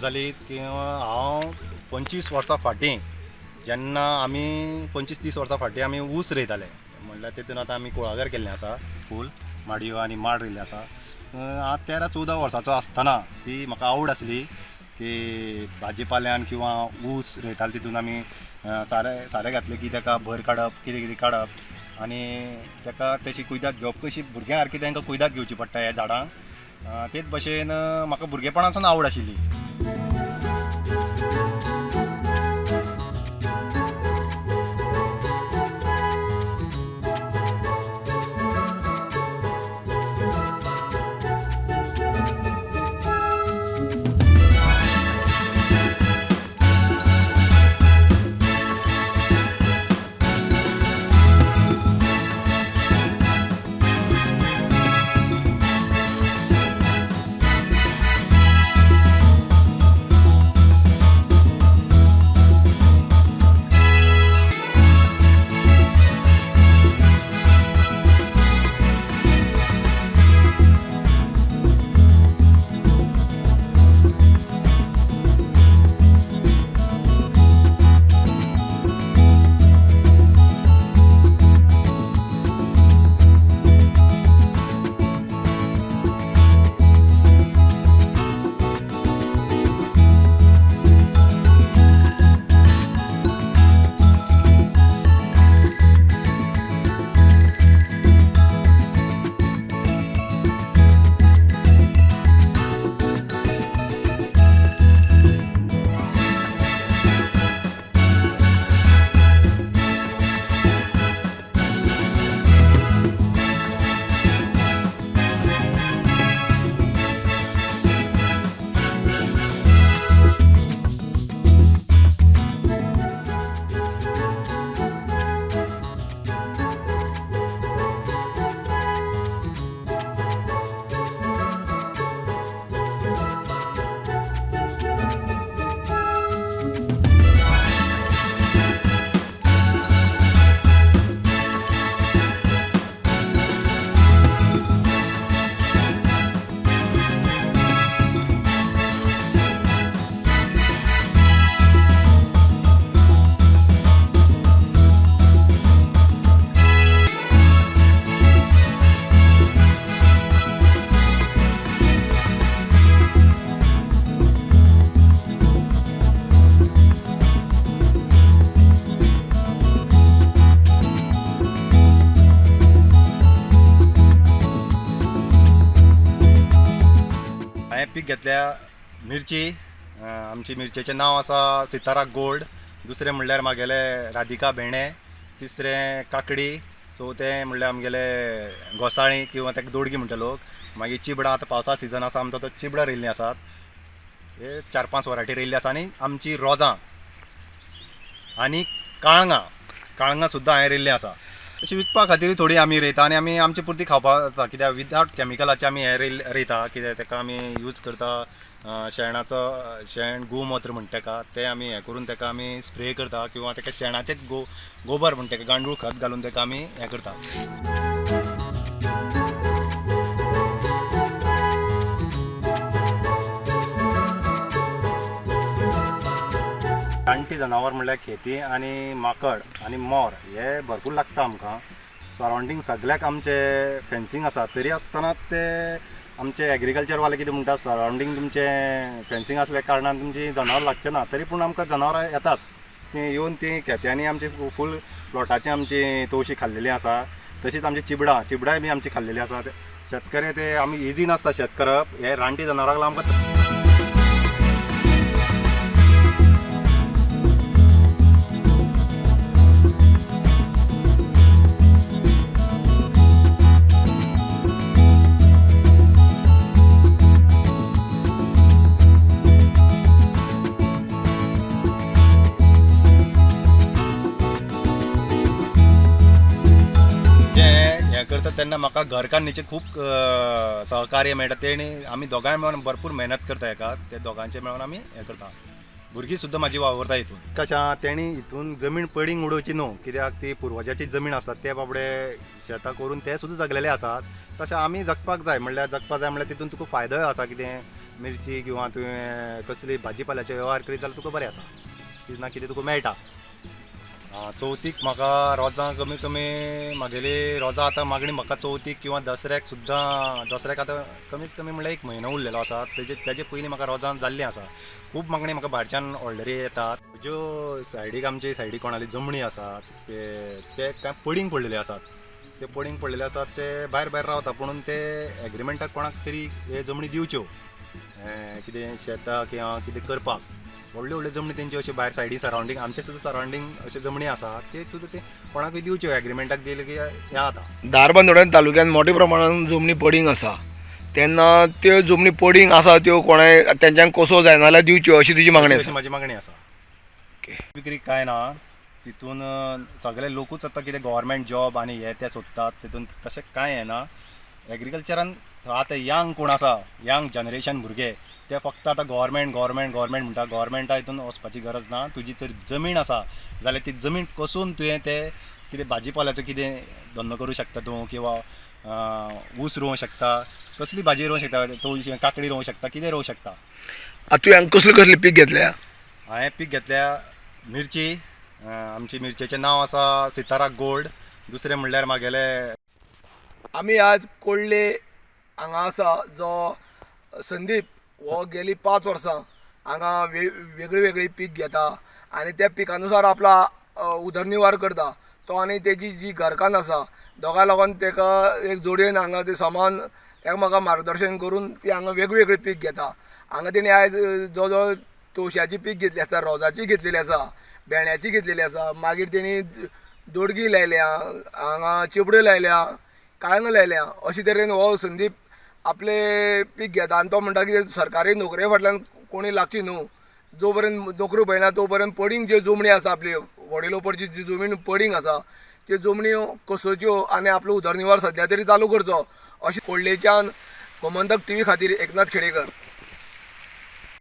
जाली की हांव 25 वर्सां फाटीं जेन्ना आमी 25-30 वर्सां फाटीं आमी ऊस रोयताले म्हणल्यार तितून आतां आमी कुळागर केल्लें आसा, फूल माडयो आनी माड रोयल्ले आसा. हांव 13-14 वर्सांचो आसतना ती म्हाका आवड आसली की भाजी पाल्यान किंवा ऊस रोयताले तितून आमी सारें सारें घातलें की ताका भर काडप, कितें कितें काडप आनी ताका तशी कुयदाद घेवप, कशी भुरग्यां सारकी तांकां कुयदाद घेवची पडटा ह्या झाडांक. तेच भशेन म्हाका भुरगेपणासून आवड आशिल्ली. हांवें पीक घेतल्या मिरची. आमची मिरचेचें नांव आसा सितारा गोल्ड, दुसरें म्हणल्यार म्हागेले राधिका भेंडे, तिसरें काकडी, चवथें म्हणल्यार आमगेले घोसाळीं किंवा ताका दोडगी म्हणटा लोक. मागीर चिबडां, आतां पावसा सिजन आसा आमचो, तो चिबडां रोयल्लीं आसात. हे 4-5 वरायटी रोयल्ली आसा. आनी आमची रोजां आनी काळंगां, काळंगां सुद्दां हांवें रोयल्लीं आसा. अशी विकपा खातीर थोडी आमी रोयता आनी आमी आमचे पुरती खावपाक जाता, कित्याक विदावट कॅमिकलाचे आमी हें रोयता, कित्याक ताका आमी यूज करता शेणाचो, शेण गोमूत्र म्हणटा ताका, तें आमी हें करून ताका आमी स्प्रे करता किंवा ताका शेणाचें गोबर म्हणटा ताका, गांडूळ खत घालून ताका आमी हें करता. रानटी जनावर म्हणल्यार खेती आनी माकड आनी मोर हे भरपूर लागता आमकां. सरावंडींग सगळ्याक आमचे फेन्सींग आसा, तरी आसतना ते आमचे एग्रीकल्चरवाले कितें म्हणटा, सरावंडींग तुमचे फेन्सींग आसल्या कारणान तुमची जनावरां लागचे ना, तरी पूण आमकां जनावरां येताच. ती येवन ती खेत्यांनी आमची फूल प्लॉटाची आमची तवशी खाल्लेली आसा. तशीच आमची चिबडां, चिबडांय बी आमची खाल्लेली आसा. शेतकरी ते आमी इजी नासता शेत करप, हे रानटी जनावरांक लागून आमकां करता तेन्ना म्हाका घरकान्नीचें खूब सहकार्य मेळटा. तेणी आमी दोगांय मेळून भरपूर मेहनत करता हेका, ते दोगांचे मेळून आमी हें करता. भुरगीं सुद्दां म्हाजी वावरता हितून. कशें तेणी हितून जमीन पडींग उडोवची न्हू, कित्याक ती पुर्वजाची जमीन आसा, ते बाबडे शेतां करून ते सुद्दां जगलेले आसात. तशें आमी जगपाक जाय, म्हणल्यार जगपाक जाय म्हणल्यार तितून तुका फायदोय आसा. कितें मिरची किंवा तुवें कसली भाजी पाल्याचे वेव्हार करीत जाल्यार तुका बरें आसा, कितें ना कितें तुका मेळटा. चवथीक म्हाका रोजां कमी कमी म्हागेली रोजां आतां मागणी म्हाका चवथीक किंवा दसऱ्याक सुद्दां, दसऱ्याक आतां कमीत कमी म्हणल्यार एक म्हयनो उरलेलो आसा, तेजे पयलीं म्हाका रोजां जाल्लीं आसा. खूब मागणी म्हाका भायरच्यान ऑर्डरी येतात. ज्यो सायडीक आमचे सायडीक कोणाली जमणी आसात ते कांय पडींग पडलेले आसात, ते पडींग पडलेले आसात ते भायर भायर रावता, पुणून ते एग्रीमेंटाक कोणाक तरी हे जमणी दिवच्यो कितें शेतां किंवा कितें करपाक. व्हडल्यो व्हडल्यो जमणी तेंच्यो अश्यो भायर सायडी सरावंडींग आमचे सुद्दां सरावंडींग अश्यो जमणी आसा ते सुद्दां ते कोणाकूय दिवच्यो एग्रीमेंटाक दिले की हें जाता. धारबांदोड्यां तालुक्यांत मोठ्या प्रमाणान जमनी पडींग आसा, तेन्ना त्यो जमनी पडींग आसा त्यो कोणाय तेंच्यान कसो जायना जाल्यार दिवच्यो अशी तुजी मागणी अशी आसा. म्हाजी मागणी आसा. विक्री कांय ना तितून, सगळे लोकूच आतां कितें गव्हर्मेंट जॉब आनी हे ते सोदतात, तितून तशें कांय येना. एग्रीकल्चरान आतां यंग कोण आसा, यंग जनरेशन भुरगे ते फक्त आतां गव्हर्मेंट गव्हर्मेंट गव्हर्मेंट म्हणटा. गव्हर्मेंटा हितून वचपाची गरज ना. तुजी तर जमीन आसा जाल्यार ती जमीन कसून तुवें ते कितें भाजी पाल्याचो कितें धंदो करूं शकता तूं, किंवा ऊस रोवंक शकता, कसली भाजी रोवंक शकता तूं, काकडी रोवंक शकता, कितें रोवंक शकता. आतां तुवें हांगा कसले कसले पीक घेतल्या? हांवें पीक घेतल्या मिरची, आमची मिरचेचें नांव आसा सितारा गोल्ड, दुसरें म्हणल्यार म्हागेले आमी आज कोडले हांगा आसा, जो संदीप हो गेली 5 वर्सां हांगा वेगळी वेगळी पीक घेता आनी त्या पिकानुसार आपला उदरनिर्वाह करता तो, आनी तेजी जी घरकान्न आसा दोगां लागून तेका एक जोडयेन हांगा ते समान एकामेका मार्गदर्शन करून ती हांगा वेगवेगळी पीक घेता. हांगा तेणी आयज जवळ जवळ तवश्याची पीक घेतली आसा, रोजाची घेतलेली आसा, भेंड्याची घेतलेली आसा, मागीर तेणी दोडगी लायल्या, हांगा चिबड्यो लायल्या, काळंगां लायल्या. अशे तरेन हो संदीप आपले पीक घेता आनी तो म्हणटा की सरकारी नोकरे फाटल्यान कोणी लागची न्हू, जो पर्यंत नोकऱ्यो पळयना तो पर्यंत पडींग ज्यो जमणी आसा आपली वडिलोपर्जी जी जमीन पडींग आसा त्यो जमण्यो कसोच्यो आनी आपलो उदरनिर्वाह सद्या तरी चालू करचो अशें कोडलेच्यान गोमंतक टीव्ही खातीर एकनाथ खेडेकर.